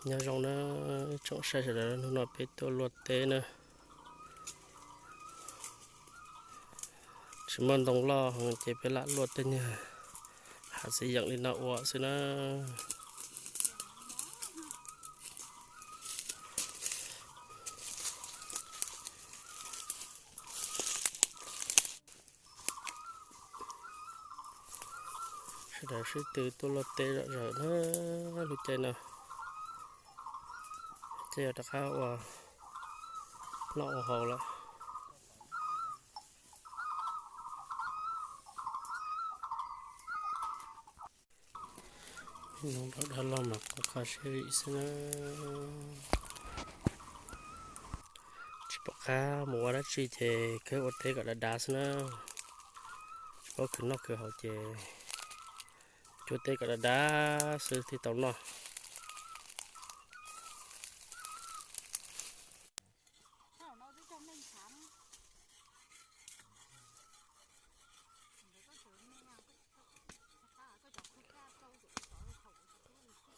Nyob zoo na, tsoom saib sawv daws, hnub no peb tuaj luaj teb na. Tsis muaj ntoo loj heev ces peb lam luaj tej niag hav txiv yeem li no ua xwb na. Sawv daws sib tw tuaj luaj teb zom zaws na, lub caij no ces yog rov qab ua noj ua haus lawm. Nyob rau dab laug mas qhuav qhov siab vim xwb na. Tsis pom qab mus ua dab tsi ces khwv ua teb kom dav dav xwb na. Tsis paub khwv noj khwv haus ces cuab teb kom dav dav xwb thiaj tau noj.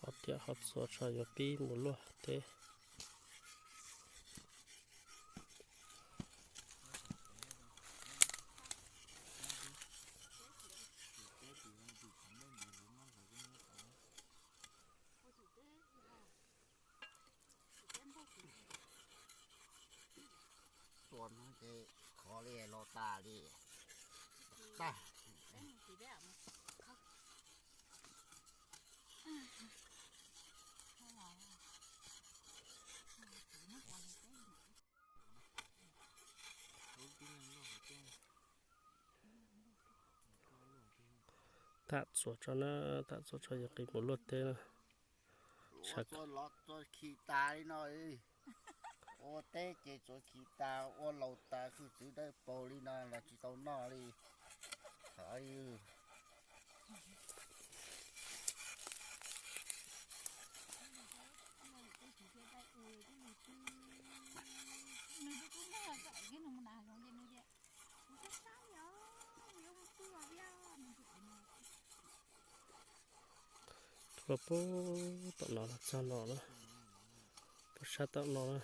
Ho tiam ho txuas tso yuav pib mus luaj teb. Tua no ces khov li los tas li. Tag. Tam txuas tso na, tam txuas tso yog qis mus luaj teb na. Ua los txuas khi tas li no. Ua teb ces txuas khi tas, ua laus tas kuj txwv dawb paug li no los tsis tau noj li. Tuaj puag tom no los txog no na, puag sab tom no na.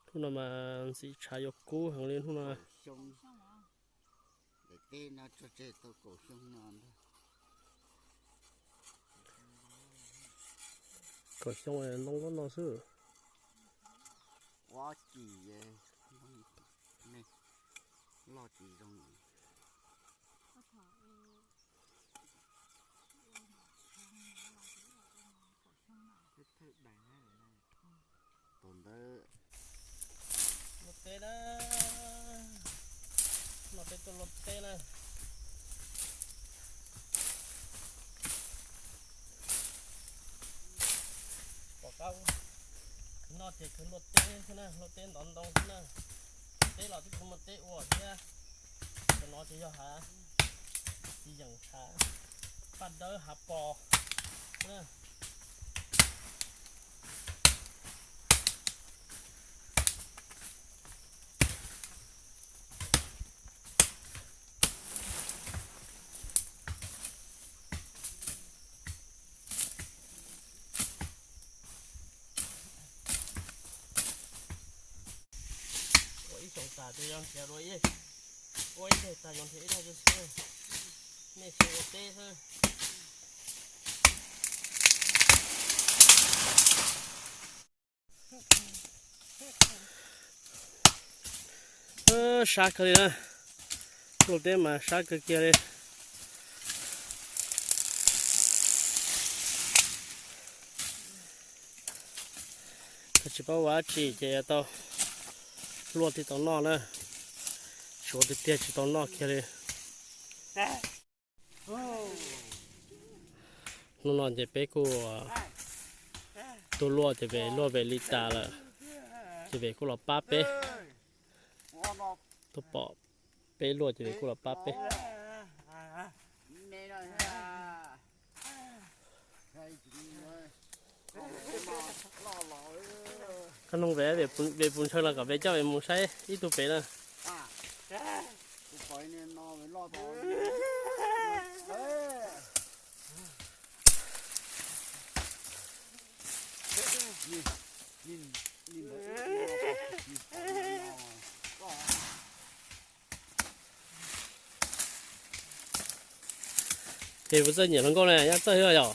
Hnub no mas ntxim tshav yuav kub heev li hnub no. Daim teb no tso tseg tau kaum xyoo no ntag. Kaum xyoo ntoo loj no xwb. Ua ci, loj tsis zoo. Tus ntawd luaj teb na, no peb tuaj luaj teb na. Pom qab no ces khwv luaj teb xwb na, luaj teb ntov ntoo xwb na. Teb los twb tsis muaj teb ua thiab. Cov no ces yog hav txiv yeem hav paj dawb hav pos na. Ua ib xyoos tas ces yuav nrhiav dua ib, ua ib daig tas yuav nrhiav ib daig xwb. Nej tsis ua teb xwb. Sab kawg li na, luaj teb mas sab kawg kiag li. Koj tsis paub ua dab tsi ces yuav tau luaj thiaj tau noj na, tsis ua tiag tiag tsis tau noj kiag li. Hnub no ces peb kuj tuaj luaj ces Vem luaj Vem li tas lawm, ces Vem kuj los pab peb. Tuaj pom peb luaj ces Vem kuj los pab peb. Koj nug Vem, Vem puas ntshaw los kom Vem coj Vem mus saib ib tug pem na. Kuv pom no loj tas. Ces puas txawj nyiam hluas nkauj na, nyob txawj xwb yom?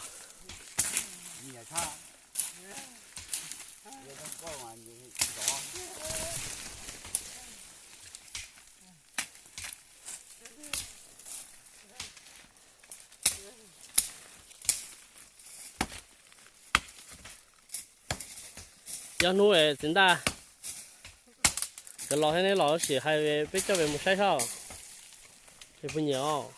Yog hnub txiv ntaj, cov los thiab neb los sim hais peb coj peb mus saib saib, peb puas nyiam os.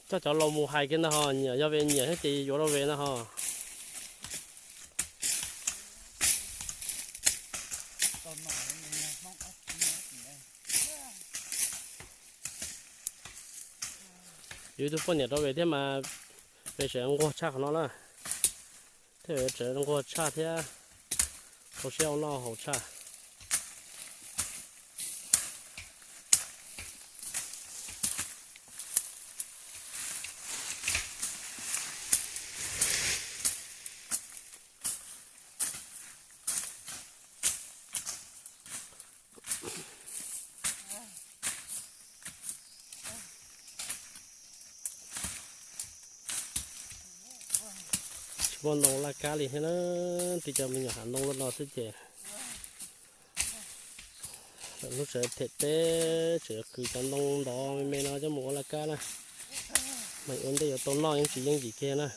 Coj cov laus mus hais kiag ntag ho, nyiam yog peb nyiam thiab ces yuav rau peb ntag ho. Yus ib tug poj niam rau peb thiab mas peb tseem nquag tshaj qhov no na. Thiab peb tseem nquag tshaj thiab, txaus siab ua noj haus tshaj. Tsis muaj ntoo laj kab li thiab na, tib cov me nyuam hav ntoo loj no xwb ces lawv lub tsev them teb tseem yuav kwv cov ntoo ntov me me no coj mus ua laj kab na, mas ua ntej yuav tau noj yeej tsis yooj yim kiag na.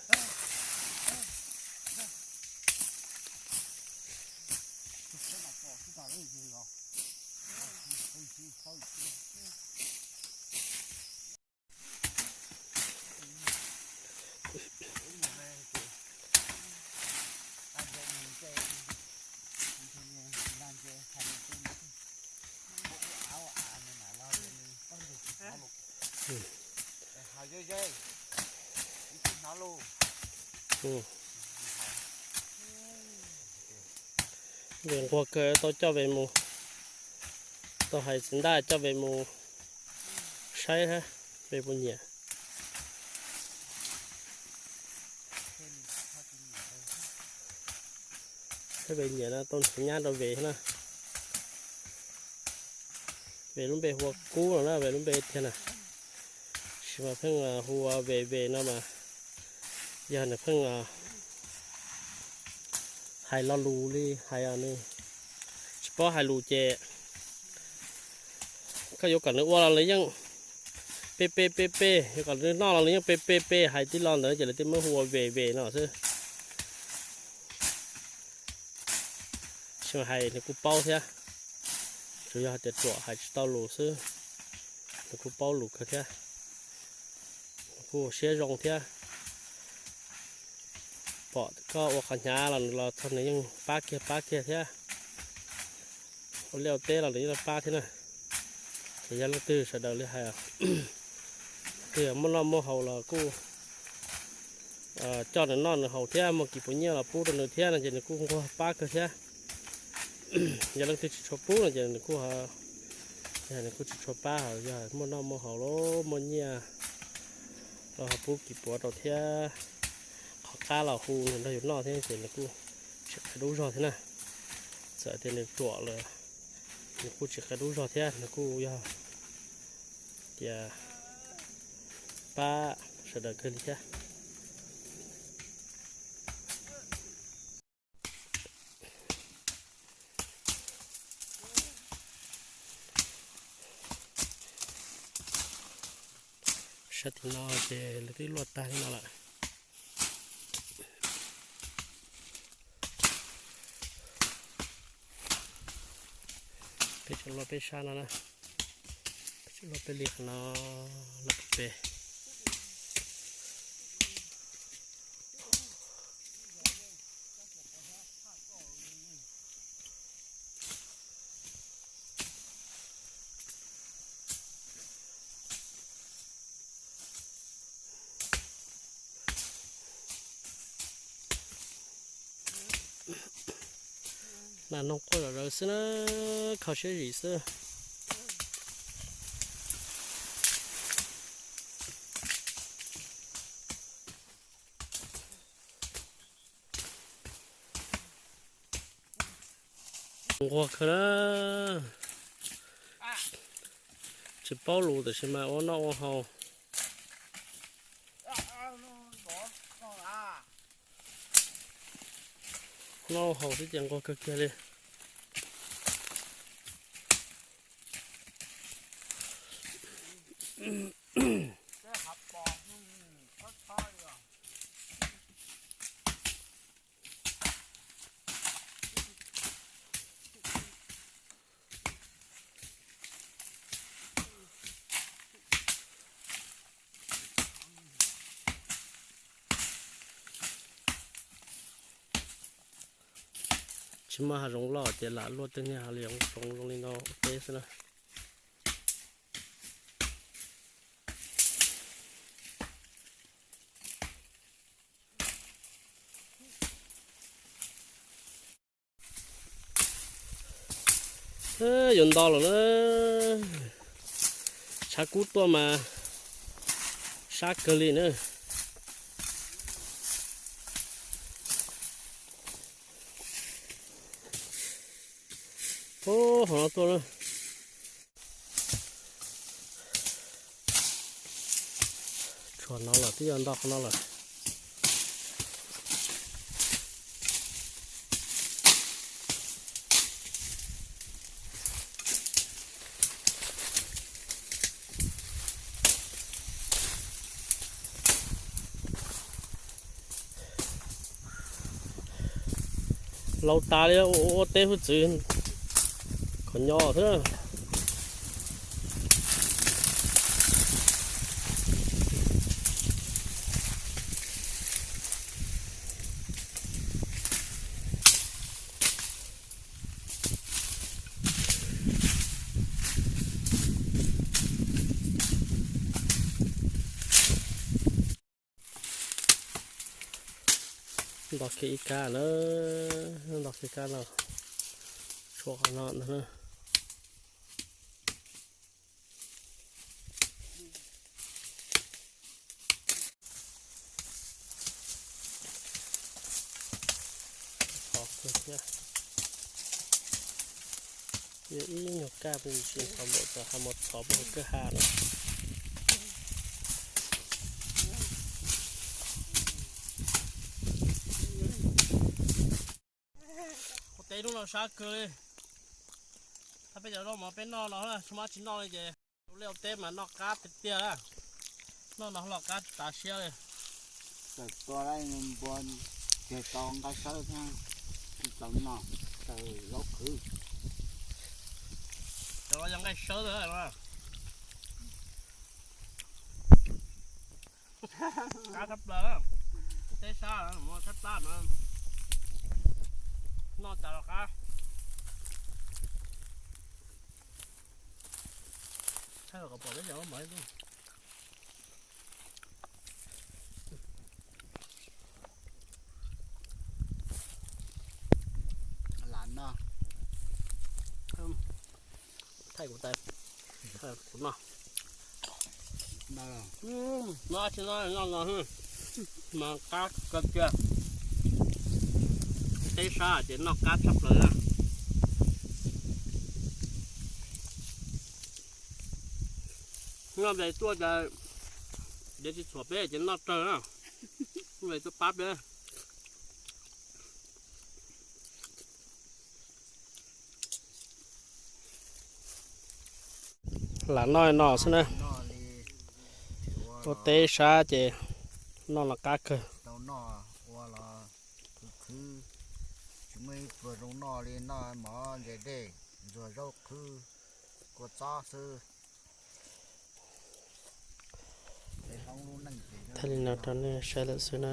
Vim nquag kawg tau coj peb mus, tau hais txiv ntaj coj peb mus saib peb puas nyiam. Peb nyiam no tau nrhiav nyab rau peb na. Peb lub npe hu ua Kub no na, peb lub npe tiag na. Tab sis mas pheej hu ua Peb Peb no mas yog nws pheej hais lo lus li hais nws tsis paub hais lus ces koj yuav kom nws ua los nws yeej Peb Peb Peb Peb, yuav kom nws noj los nws yeej Peb Peb Peb, hais tib lo ntawd ces lawv thiaj muab hu ua Peb Peb no xwb. Tab sis mas hais nws kuj paub thiab, tsuas yog hais tias ruam hais tsis tau lus xwb. Nws kuj paub lus kawg thiab, nws kuj siab zoo thiab. Pom koj ua qhov hnyav los nws los txog nws yeej pab kiag pab kiag thiab. Ua liaj ua teb los nws yeej pab thiab na. Ces yog leej twg sawv daws li hais, twg muaj noj muaj haus los kuj coj nws noj nws haus thiab, muaj kis puas nyiaj los pub rau nws thiab no ces nws kuj nquag pab kawg thiab. Yog leej twg tsis tshua pub no ces nws kuj, nws kuj tsis tshua pab, yog muaj noj muaj haus los muaj nyiaj los ho pub kis puav rau thiab. Qhov qab los hu nws nrog yus noj thiab ces nws kuj tsis qia dub zog thiab na. Txawm tias nws ruam lawm, nws kuj tsis qia dub zog thiab, nws kuj yog tias pab sawv daws kawg li thiab. Sab tim no ces lawv twb luaj tag li no lawm. Peb tseem luaj peb sab no na, peb tseem luaj peb li qhov no, luaj pem pem. Nas noog quaj zom zaws xwb na, kho siab zim xwb. Nquag kawg na, tsis paub lus tiam sis mas ua noj ua haus, noj ua haus xwb ces nquag kawg kiag li. Tsis muaj hav zoov loj ces lam luaj tej niag hav zoov zoo li no ua teb xwb na. Yuav nto lawm na, tshav kub tuaj mas sab kawg li na. Ub, hov no tuaj na. Tshuav no lawm twb yuav nto qhov no lawm. Laus tas li, ua teb hwj txwv kom nyo xwb. Nto kiag ib kab na, nto kiag kab no, tshuav qhov no ntag na. Qhov kawg thiab. Yog ib nyuag kab pes tsis txhov npaum cas, hais mus txhov puag hauv kwj ha na. Ua teb hnub no sab kawg li. Thab peb cov zaub mov peb noj no, tsis muaj dab tsi noj li ces ua liaj ua teb mas noj qab tiag tiag na. Noj no los qab tas siab li. Txawm tua npua ces tau nqaij sawb thiab, tsis tau noj, txawm zaub qhwv. Cov no yog nqaij sawb na. Qab tshaj plaws, teb sab, muaj sab plab mas noj tas los qab. Thaij los kom pom peb cov mov. Lam no, thaij kuv tais, kuv no. No tsis no no no, mas qab kawg kiag. Teb sab ces noj qab tshaj plaws na. Noj ves tuaj ces dev tsis txhuam peb ces noj raws na. Ves tuaj pab peb. Lam noj no xwb na. Ua teb sab ces noj no qab kawg. Tsis muaj ib pluag zoo noj li noj mov ntse dej, ntxuag zaub qhwv, kua txob xwb. Thaij li no rau nej saib lawm xwb na,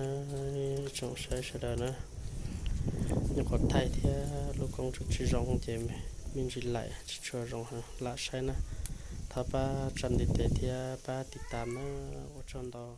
tsoom saib sawv daws na. Nyuam qhuav thaij thiab lub koob tsis zoo ces me ntsis laim tsis tshua zoo heev, lam saib na. Thov pab tsa ntiv tes thiab pab tiv tas na, ua tsaug ntau.